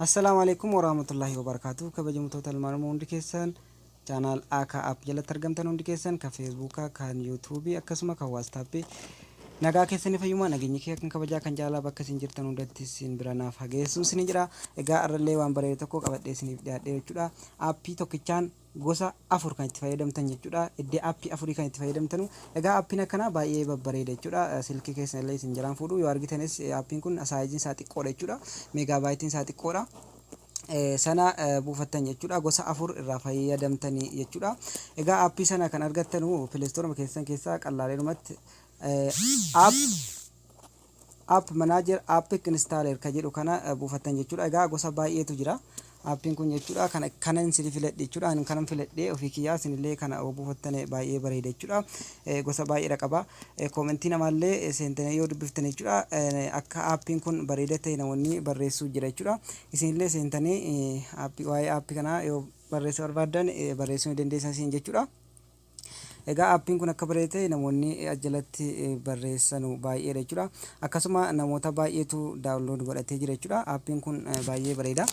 Assalaamu alaikum warahmatullahi wabarakatuh. Kabajamtoota ilmaan Oromoo hundi keessan, channel Aka App jalatti argamtan hundi keessan, kan Feesbuukaa, kan Yuutuubii, akkasuma kan Waastaappii, nagaa keessanii, fayyumaa, nageenyi kee kan kabajaa kan jaalaa bakka isin jirtan hundatti isin bira naaf hageessu isin jira. Egaa irrallee waan bareedu tokko qabadhee isiniif dhiyaadhee jechuudha. Aappii tokkichaan gosa afur kan itti fayyadamtan jechuudha. Iddee aappii afurii kan itti fayyadamtanu. Egaa aappiin akkanaa baay'ee babbareeda jechuudha. Silkii keessan illee isin jalaan fuudhu. Yoo argitanis aappiin kun saayiziin isaa xiqqoodha jechuudha. Meegaabaayitiin isaa xiqqoodha. Sana buufattan jechuudha. Gosa afur irraa fayyadamtanii jechuudha. Egaa aappii sana kan argattanu Play Store keessan keessaa qallaaleenumatti app manager app installer ka jedhu kana buufattan jechuudha. Egaa gosa baay'eetu jira. Aappiin kun jechuudha, kana kanan isin filadhe jechuudha. Ani kanan filadhe ofii kiyyaa, isinillee kana buufattan baay'ee bareeda jechuudha. Gosa baay'eedha qaba. Koomentii namaallee seentanii yoo dubbiftan jechuudha, akka aappiin kun bareeda ta'e namoonni barreessuu jira jechuudha. Isinillee seentanii aappii waa'ee aappii kanaa yoo barreessuu barbaaddan barreessuu ni dandeessan isin jechuudha. Egaa aappiin kun akka bareeda ta'e namoonni jalatti barreessanu baay'eedha jechuudha. Akkasuma namoota baay'eetu download godhatee jira jechuudha. Aappiin kun baay'ee bareeda.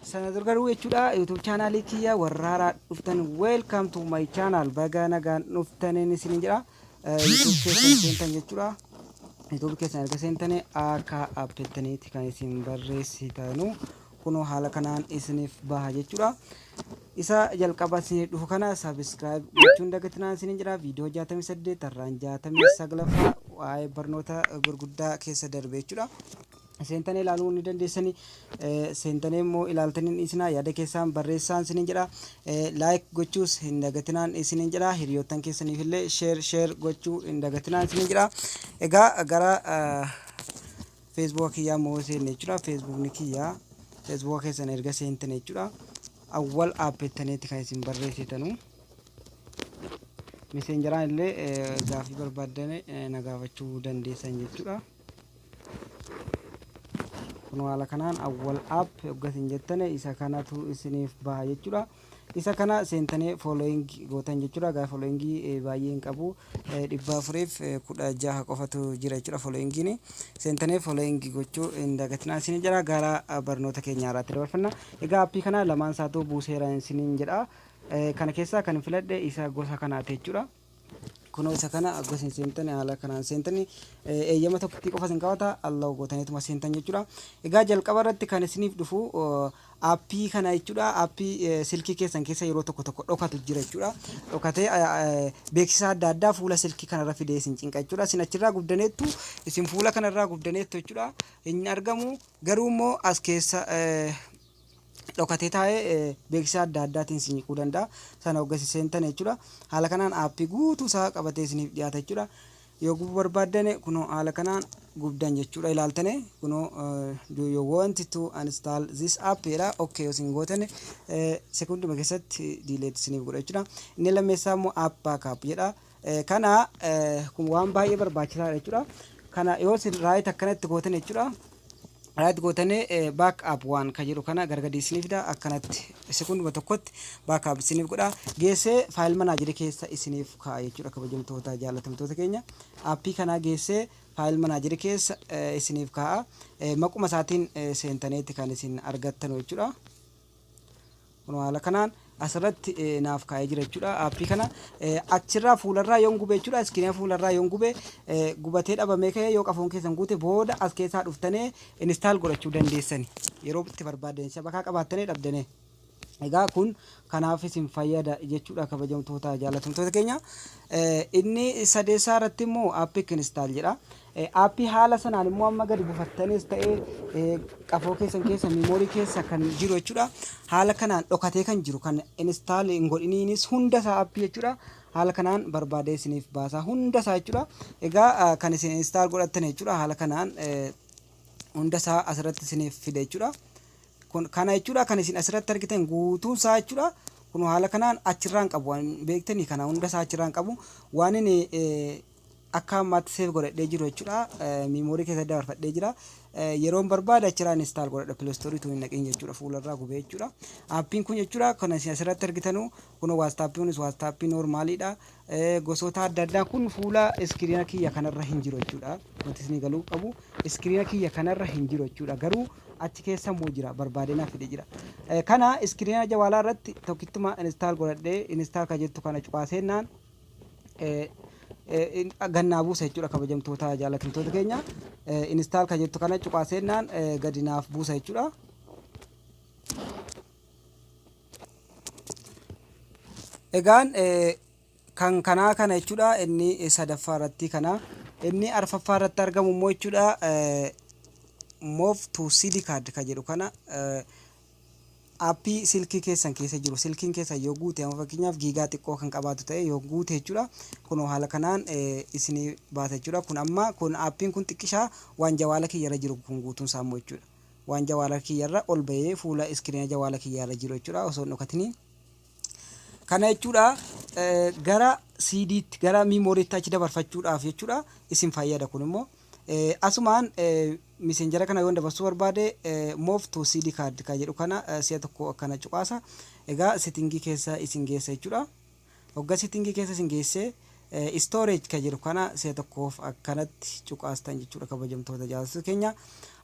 Sana dura garuu jechuudha, YouTube chaanaalii kiyya warra haaraa dhuftan, welcome to my channel, baga nagaan dhuftaniin isinin jedha. YouTube keessan seentan jechuudha. YouTube keessan erga seentanii akka app jettaniiti kan isin barreessitanu, kunoo haala kanaan isiniif baha jechuudha. Isa jalqaba isinii dhufu kana subscribe gochuun dagatinaan isinin jedha. Viidiyoo 68 har'aan 69ffaa waa'ee barnoota gurguddaa keessa darbe jechuudha. Seentanii ilaaluu ni dandeessanii, seentanii immoo ilaaltanii hin dhiisinaa, yaada keessaan barreessaan isinin jedha. Like gochuus hin dagatinaan isinin jedha. Hiriyoottan keessaniif illee share share gochuu hin dagatinaan isinin jedha. Egaa gara Feesbuuka kiyyaa immoo seenne jechuudha. Feesbuukni kiyyaa, Feesbuuka keessan erga seentan jechuudha, Awwal App jettaniiti kan isin barreessitanu. Messengeraan illee gaafii barbaaddan na gaafachuu dandeessan jechuudha. Kun haala kanaan Awwal App hoggasin jettan isa kanatu isiniif baha jechuudha. Isa kana seentanii following gootan jechuudha. Gaa followingii baay'ee hin qabu, 416 qofatu jira jechuudha. Followingiin seentanii following gochuu hin dagatinaa isin jedha. Gara barnoota keenya haaraatti dabarfanna. Egaa aappii kana lamaan isaatu buuseera isiniin jedha. Kana keessaa kan filadhe isa gosa kanaati jechuudha. Kunoo isa kana gosa seentanii haala kanaan seentanii eeyyama tokkotti qofa isin qabata, allow gootaniituma seentan jechuudha. Egaa jalqaba irratti kan isiniif dhufu aappii kana jechuudha. Aappii silkii keessan keessa yeroo tokko tokko dhokatu jira jechuudha. Dhokatee beeksisa adda addaa fuula silkii kanarra fidee isin cinqa jechuudha. Isin achirraa gubdaneettu, isin fuula kanarraa gubdaneettu jechuudha. Hin argamu, garuu immoo as keessa dhokatee taa'ee beeksisa adda addaatiin isin cinquu danda'a. Sana hoggas seentan jechuudha. Haala kanaan aappii guutuu isaa qabatee isiniif dhiyaata jechuudha. Yoo gubuu barbaaddan kunoo haala kanaan gubdan jechuudha. Ilaaltane kunoo "Do you want to uninstall this app?" jedha. Okay yoo isin gootan sekunduma keessatti delete isiniif godha jechuudha. Inni lammeessaa immoo app backup jedha. Kana kun waan baay'ee barbaachisaadha jechuudha. Kana yoo isin right akkanatti gootan jechuudha. Right gootanii back up waan kan jedhu kana gargadi isiniif fida. Akkanatti sekunduma tokkotti back up isiniif godha, geessee file managerii keessa isiniif kaa'a jechuudha. Kabajamtoota jaalatamtoota keenya, aappii kanaa geessee file managerii keessa isiniif kaa'a. Maquma isaatiin seentaneetti kan isin argattanu jechuudha. Kun haala kanaan asirratti naaf kaa'ee jira jechuudha. Aappii kana achirraa fuularraa yoon gube jechuudha. Iskiriina fuularraa yoon gube, gubatee dhabamee ka'ee, yoo qafoon keessan guute, booda as keessaa dhuftanii install godhachuu dandeessani. Yeroo itti barbaaddan shabakaa qabaattanii dhabdanii. Egaa kun kanaaf isin fayyada jechuudha, kabajamtoota jaalatamtoota keenya. Inni sadeessaa irratti immoo aappii install jedha. Aappii haala sanaan immoo amma gadi buufattanis ta'ee qafoo keessan keessa, miimoorii keessa kan jiru jechuudha. Haala kanaan dhokatee kan jiru kan install hin godhiniinis hunda isaa aappii jechuudha. Haala kanaan barbaadee isiniif baasa hunda isaa jechuudha. Egaa kan isin install godhattan jechuudha. Haala kanaan hunda isaa asirratti isiniif fide jechuudha. Kun kana jechuudha, kan isin asirratti argitan guutuun isaa jechuudha. Kun haala kanaan achirraan qabu waan beektanii, kana hunda isaa achirraan qabu waan inni Akka ammaatti save godhadhee jiru jechuudha. Memory keessa dabarfadhee jira. Yeroon barbaade achirraa install godhadha, Play Store tun hin naqin jechuudha, fuularraa gubee jechuudha. Aappiin kun jechuudha kan isin asirratti argitanu kun WhatsAppiin kunis WhatsAppii normaliidha. Gosoota adda addaa kun fuula iskiriina kiyya kanarra hin jiru jechuudha. Wanti isin galuu qabu iskiriina kiyya kanarra hin jiru jechuudha. Garuu achi keessa immoo jira, barbaadee naaf fide jira. Kana iskiriina jawaalaa irratti tokkittuma install godhadhee, install ka jettu kana cuqaaseennaan gannaa buusa jechuudha, kabajamtoota jaalatamtoota keenya. Install ka jettu kana cuqaaseennaan gadi naaf buusa jechuudha. Egaan kan kanaa kana jechuudha, inni sadaffaa irratti kana. Inni arfaffaa irratti argamu immoo jechuudha, move to SD card ka jedhu kana, aappii silkii keessan keessa jiru, silkiin keessan yoo guute, amma fakkeenyaaf giigaa xiqqoo kan qabaatu ta'e yoo guute jechuudha, kunoo haala kanaan isinii baata jechuudha. Kun amma kun aappiin kun xiqqishaa waan jawaala kiyyarra jiru kun guutuun isaa immoo jechuudha, waan jawaala kiyyarra ol bahee fuula iskiriina jawaala kiyyarra jiru jechuudha, osoo hin dhokatini kana jechuudha. Gara CD'tti, gara miimooriitti achi dabarfachuudhaaf jechuudha isin fayyada. Kun immoo asumaan Messengera kana yoon dabarsuu barbaade, move to SD card ka jedhu kana si'a tokko akkana cuqaasa. Egaa settingii keessa isin geessa jechuudha. Hogga settingii keessa isin geessee, storage ka jedhu kana si'a tokkoof akkanatti cuqaastan jechuudha, kabajamtoota jaallattoota keenya.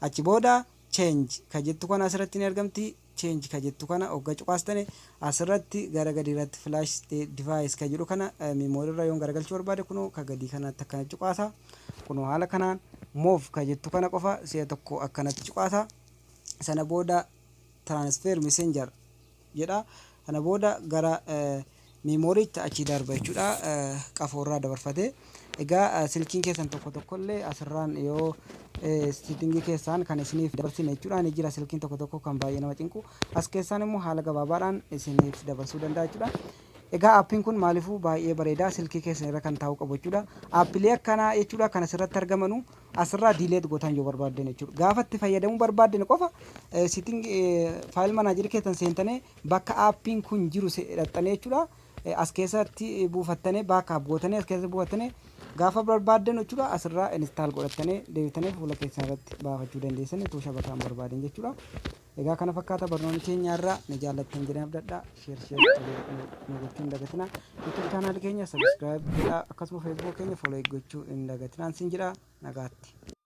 Achi booda change ka jettu kana asirratti ni argamti. Change ka jettu kana hogga cuqaastane, asirratti gara gadi irratti flash device ka jedhu kana memory irra yoon garagalchuu barbaade, kunoo ka gadii kanatti akkana cuqaasa. Kunoo haala kanaan move ka jettu kana qofa si'a tokko akkanatti cuqaasa. Sana booda transfer Messenger jedha. Kana booda gara miimooriitti achi darba jechuudha, qafoorraa dabarfate. Egaa silkiin keessan tokko tokkollee asirraan yoo settingii keessaan kan isiniif dabarsine jechuudha ni jira. Silkiin tokko tokko kan baay'ee nama cinqu as keessaan immoo haala gabaabaadhaan isiniif dabarsuu danda'a jechuudha. Egaa aappiin kun maaliifuu baay'ee bareedaa, silkii keessan irra kan taa'u qabu jechuudha. Aappilee akkanaa jechuudha kan asirratti argamanu asirraa delete gootan yoo barbaaddan jechuudha. Gaafa itti fayyadamuu barbaaddan qofa setting file managerii keessan seentanii bakka aappiin kun jiru hidhattanii jechuudha. As keessatti buufattanii, backup gootanii, as keessa buufattanii, gaafa barbaaddan jechuudha asirraa install godhattanii deebitanii fuula keessan irratti baafachuu dandeessan utuu shabakaan barbaadan jechuudha. Egaa kana fakkaata barnoonni keenya irraa. Ni jaallattan jedhee abdadha. Share, share nu gochuu hin dagatinaa. YouTube channelii keenya subscribe godhaa, akkasuma Facebook keenya follow gochuu hin dagatinaa sin jedha. Nagaatti.